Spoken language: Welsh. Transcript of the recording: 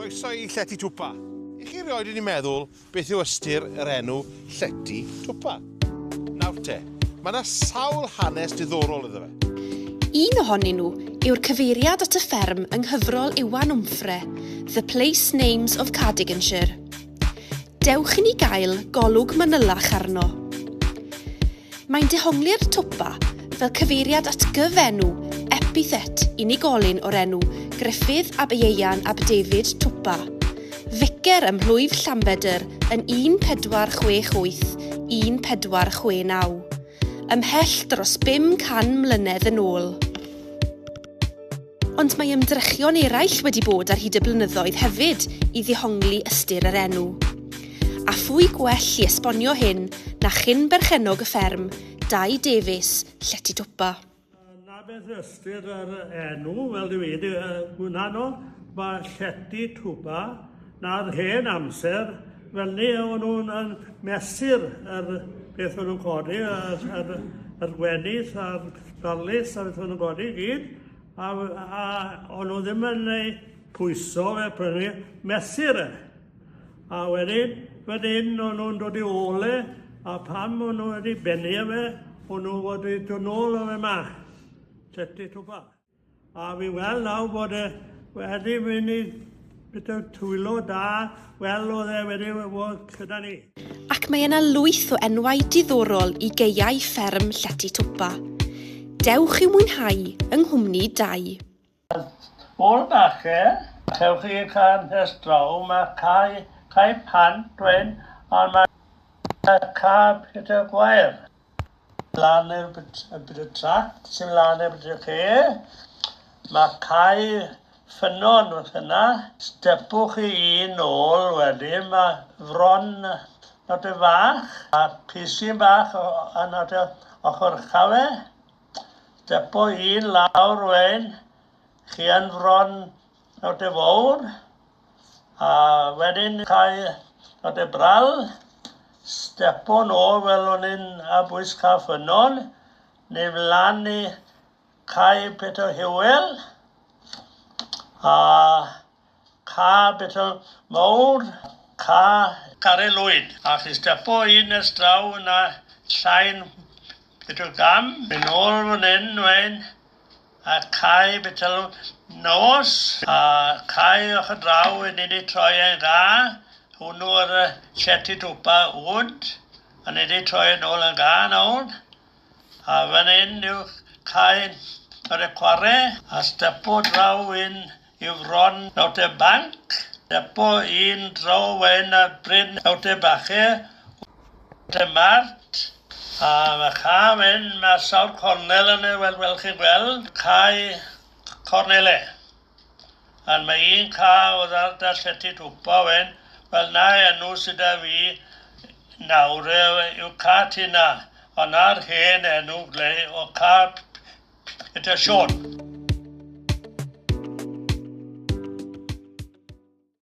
Croeso i Llety Twpa. I chi rioed wedi meddwl beth yw ystyr yr enw Llety Twpa? Nawr te, mae yna sawl hanes diddorol iddo fe. Un ohonyn nhw yw'r cyfeiriad at y fferm yng nghyfrol Iwan Wmffre, The Place Names of Cardiganshire. Dewch i ni gael golwg manylach arno. Mae'n dehongli'r twpa fel cyfeiriad at gyfenw, epithet, unigolyn o'r enw Gruffydd ab Ieuan ab David Twpa, ficer ym mhlwyf Llanbedr yn 1468, 1469, ymhell dros bum can mlynedd yn ôl. Ond mae ymdrechion eraill wedi bod ar hyd y blynyddoedd hefyd i ddehongli ystyr yr enw. A phwy gwell i esbonio hyn na chyn-berchennog y fferm, Dai Davies, Llety Twpa. Na beth ystyr yr enw, fel dwi wedi hwnna no, mae Llety Twpa, na'r hen amser, fel ni o'n nhw'n yn mesur yr beth o'n nhw'n codi, yr, yr, yr gwenith a'r garlys a beth o'n nhw'n codi i gyd, A, a o'n nhw ddim yn ei pwyso fe prynu, mesur e. A wedyn, fan hyn, o'n nhw'n dod i ôl e, a pam o'n nhw wedi bennu e fe, o'n nhw wedi dod nôl o fe ma. Llety Twpa. A fi weld nawr bod e wedi mynd i bit o twyllo da, wel oedd e wedi bod gyda ni. Ac mae yna lwyth o enwau diddorol i gaeau fferm Llety Twpa. Dewch i'w mwynhau yng nghwmni Dai. Ôl bach e, chewch chi cael nes draw, mae cae, cae pant wen, ond mae cae Peter Gwair. Lan i'r bit, y bit y trac sy'n lan i'r bit y ce. Mae cae ffynnon wrth yna. Stepwch chi un ôl wedyn, mae fron not y fach, a pisyn bach yn not y ochr ucha fe. Stepo un lawr wedyn, chi yn fron not y fawr. A wedyn cae not y bral, stepo nôl fel o'n i'n ar bwys Cae Ffynnon, neu lan i Cae Peter Hywel, a Cae Peter Mawr, Cae Carreg Lwyd. A chi stepo un nes draw yna llain Peter Gam, mynd nôl fan hyn wedyn, A cae betel nos, a cae ochr draw i ni 'di troi e'n dda, hwnnw yr llety twpa wood, a ni 'di troi e'n ôl yn dda nawr. A fan hyn yw cae yr y cware, a stepo draw un i fron out y banc, stepo un draw wen ar bryn out y bache, y mart, a mae ca fan, mae sawl cornel yn y, wel, wel chi'n gweld, cae cornele. A mae un ca oedd ar da llety twpa wen, wel na enw sydd da fi nawr yw ca tina, ond na'r hen enw glei o ca Peter Siôn.